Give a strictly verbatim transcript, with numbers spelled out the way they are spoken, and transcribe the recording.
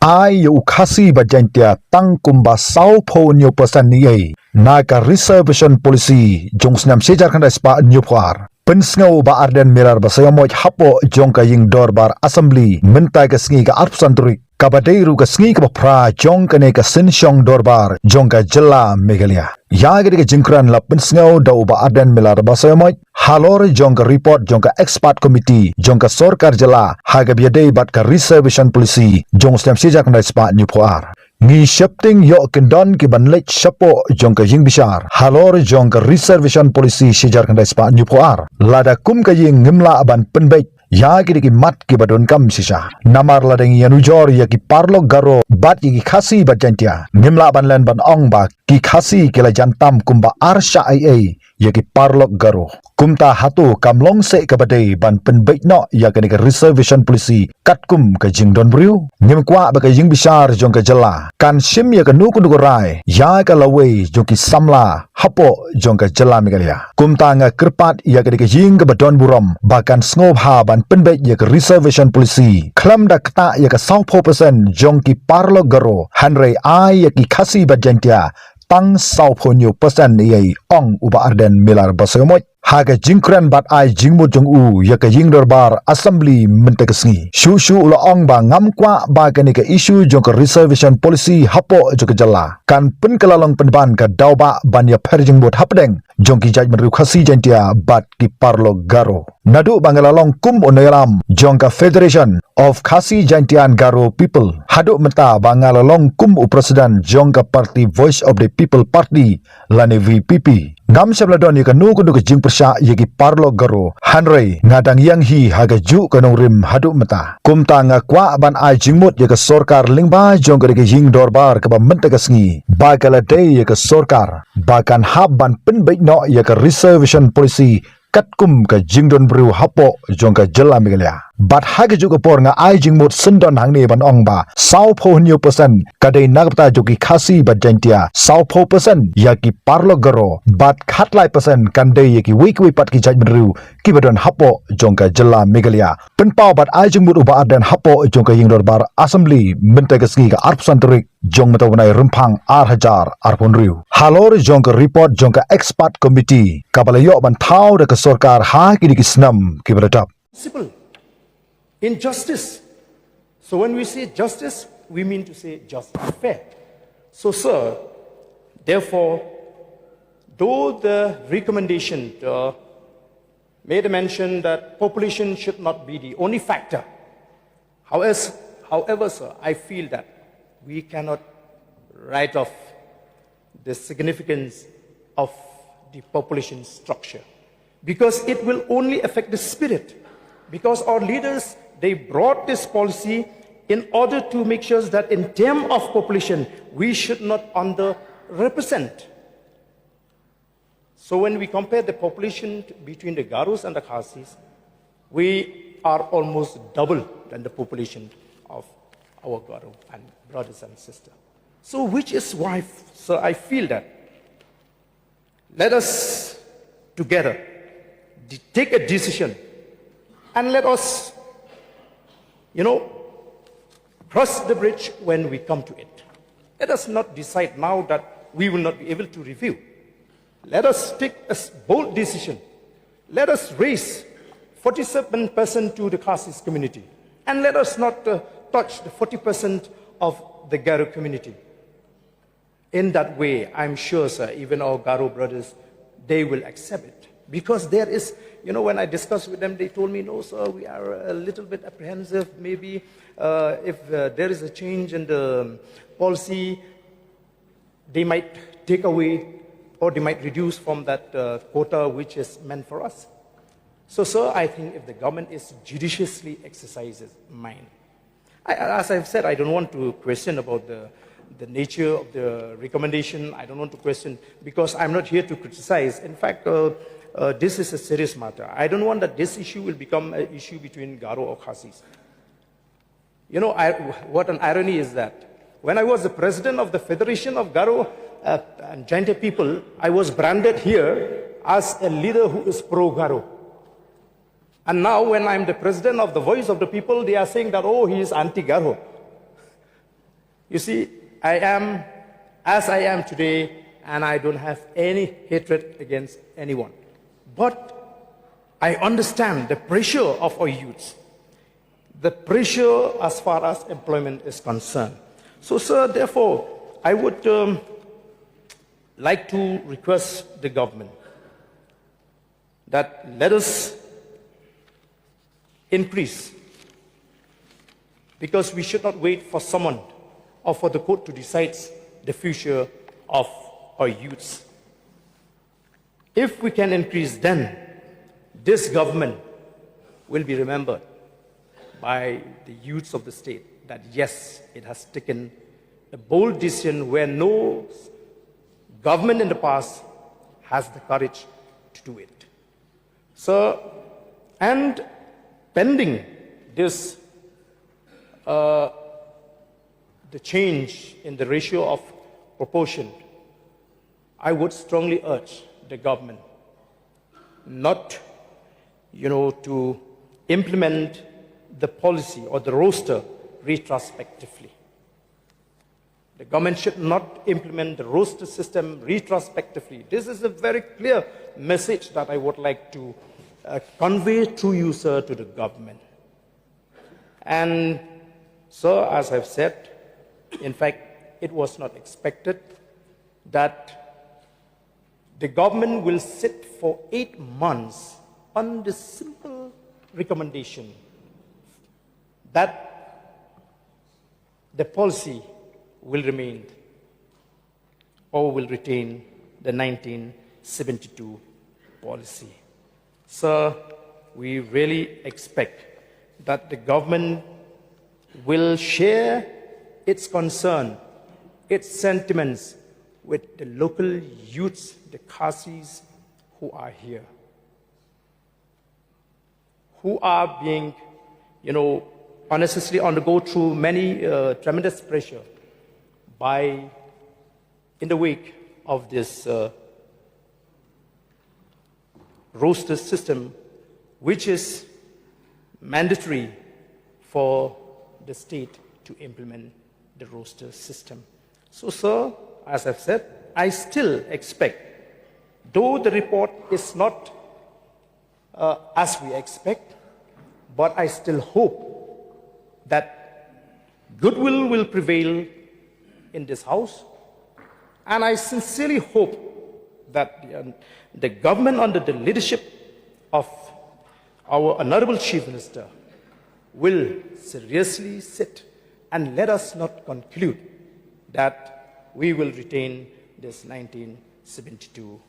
ai ïa u Khasi bad Jaintia tang kumba sawphew hynñiew percent ïa na ka reservation policy jong u snem shi hajar khyndai spah hynñiewphew ar. Pynsngew u Bah Ardent Miller Basaiawmoit hapoh jong ka ïing dorbar Assembly mynta ka sngi ka arphew san tarik, kaba dei ruh ka sngi kaba phra jong kane ka synshong dorbar jong ka jylla Meghalaya. Ïa kane ka jingkren la pynsngew da u Bah Ardent Miller Basaiawmoit halor jong ka report jong ka expert committee jong ka sorkar jylla ha kaba ïadei bad ka reservation policy jong u snem shi hajar khyndai spah hynñiewphew ar. Ngi sheptieng ïoh kyndon ki ban leit shapoh jong ka ïing bishar halor jong ka reservation policy shi hajar khyndai spah hynñiewphew ar. Lada kum ka ïing ngim lah ban pynbeit ïa kine ki mat kiba donkam shisha. Namar lada ngi ïanujor ïa ki paralok Garo bad ïa ki Khasi bad Jaintia, ngim lah ban len ban ong ba ki Khasi ki la jan tam kumba ar shah ei ei ïa ki paralok Garo. Kumta hato kam long seh kaba dei ban pynbeit noh ïa kane ka reservation policy katkum ka jingdon briew? Ngim kwah ba ka ïing bishar jong ka jylla kan shim ïa kano kano ka rai ïa ka lawei jong ki samla hapoh jong ka jylla Meghalaya. Kumta nga kyrpad ïa kane ka ïing kaba don burom ba kan sngewbha ban pynbeit ïa ka reservation policy khlem da ktah ïa ka sawphew percent jong ki paralok Garo, hynrei ai ïa ki Khasi bad Jaintia tang sawphew hynñiew percent ïa i, ong u Bah Ardent Miller Basaiawmoit ha ka jingkren bad ai jingmut jong u ïa ka ïing dorbar Assembly mynta ka sngi. Shuh shuh u la ong ba ngam kwah ba kane ka issue jong ka reservation policy hapoh jong ka jylla kan pynkylla long pynban ka daw ba ban ïapher jingmut hapdeng jong ki jaitbynriew Khasi Jaintia bad ki paralok Garo. Naduh ba nga la long kum u nongïalam jong ka Federation of Khasi Jaintia and Garo People haduh mynta ba nga la long kum u president jong ka party Voice of the People Party lane V P P, ngam shym la don ïa kano kano ka jingpyrshah ïa ki paralok Garo, hynrei nga dang ïeng hi ha kajuh ka nongrim haduh mynta. Kumta nga kwah ban ai jingmut ïa ka sorkar lyngba jong kane ka ïing dorbar kaba mynta ka sngi ba ka la dei ïa ka sorkar ba kan hap ban pynbeit noh ïa ka reservation policy katkum ka jingdon briew hapoh jong ka jylla Meghalaya. Bad ha kajuh ka por nga ai jingmut syndon hangne ban ong ba sawphew hynñiew percent ka dei na ka bynta jong ki Khasi bad Jaintia, sawphew percent ïa ki paralok Garo, bad khatlai percent kan dei ïa kiwei kiwei pat ki jaitbynriew kiba don hapoh jong ka jylla Meghalaya. Pynpaw bad ai jingmut u Bah Ardent hapoh jong ka ïing dorbar Assembly mynta ka sngi ka arphew san tarik jong mynta u bnai Rymphang ar hajar arphew hynriew halor jong ka report jong ka expert committee kaba la ïoh ban thaw da ka sorkar ha kine ki snem kiba la dep. Principle in justice. So when we say justice, we mean to say just and fair. So, sir, therefore, though the recommendation, uh, made a mention that population should not be the only factor, however, however, sir, I feel that we cannot write off the significance of the population structure, because it will only affect the spirit, because our leaders, they brought this policy in order to make sure that in term of population, we should not underrepresent. So when we compare the population t-, between the Garos and the Khasis, we are almost double than the population of our Garo and brothers and sisters. So which is why, sir, I feel that let us together de-, take a decision and let us, you know, cross the bridge when we come to it. Let us not decide now that we will not be able to review. Let us take a s-, bold decision. Let us raise forty-seven percent to the Khasis community. And let us not, uh, touch the forty percent of the Garo community. In that way, I'm sure, sir, even our Garo brothers, they will accept it. Because there is, you know, when I discussed with them, they told me, "No, sir, we are a little bit apprehensive. Maybe, uh, if, uh, there is a change in the policy, they might take away or they might reduce from that, uh, quota which is meant for us." So, sir, I think if the government is judiciously exercises mind, I, as I've said, I don't want to question about the, the nature of the recommendation. I don't want to question, because I'm not here to criticize. In fact, uh, uh, this is a serious matter. I don't want that this issue will become an issue between Garo or Khasis. You know, I, what an irony is that. When I was the president of the Federation of Garo, uh, and Jaintia People, I was branded here as a leader who is pro-Garo. And now when I'm the president of the Voice of the People, they are saying that, "Oh, he is anti-Garo." You see, I am as I am today, and I don't have any hatred against anyone. But I understand the pressure of our youths, the pressure as far as employment is concerned. So, sir, therefore, I would um, like to request the government that let us increase, because we should not wait for someone or for the court to decide the future of our youths. If we can increase, then this government will be remembered by the youths of the state that yes, it has taken a bold decision where no government in the past has the courage to do it. So, and pending this, uh, the change in the ratio of proportion, I would strongly urge the government not, you know, to implement the policy or the roster retrospectively. The government should not implement the roster system retrospectively. This is a very clear message that I would like to uh, convey through you, sir, to the government. And so, as I've said, in fact, it was not expected that the government will sit for eight months on the simple recommendation that the policy will remain or will retain the nineteen seventy-two policy. Sir, we really expect that the government will share its concern, its sentiments with the local youths, the Khasis who are here, who are being, you know, unnecessarily undergo through many uh, tremendous pressure by, in the wake of this uh, roster system, which is mandatory for the state to implement the roster system. So, sir, as I've said, I still expect, though the report is not uh, as we expect, but I still hope that goodwill will prevail in this House. And I sincerely hope that the, the government, under the leadership of our Honorable Chief Minister, will seriously sit and let us not conclude that we will retain this nineteen seventy-two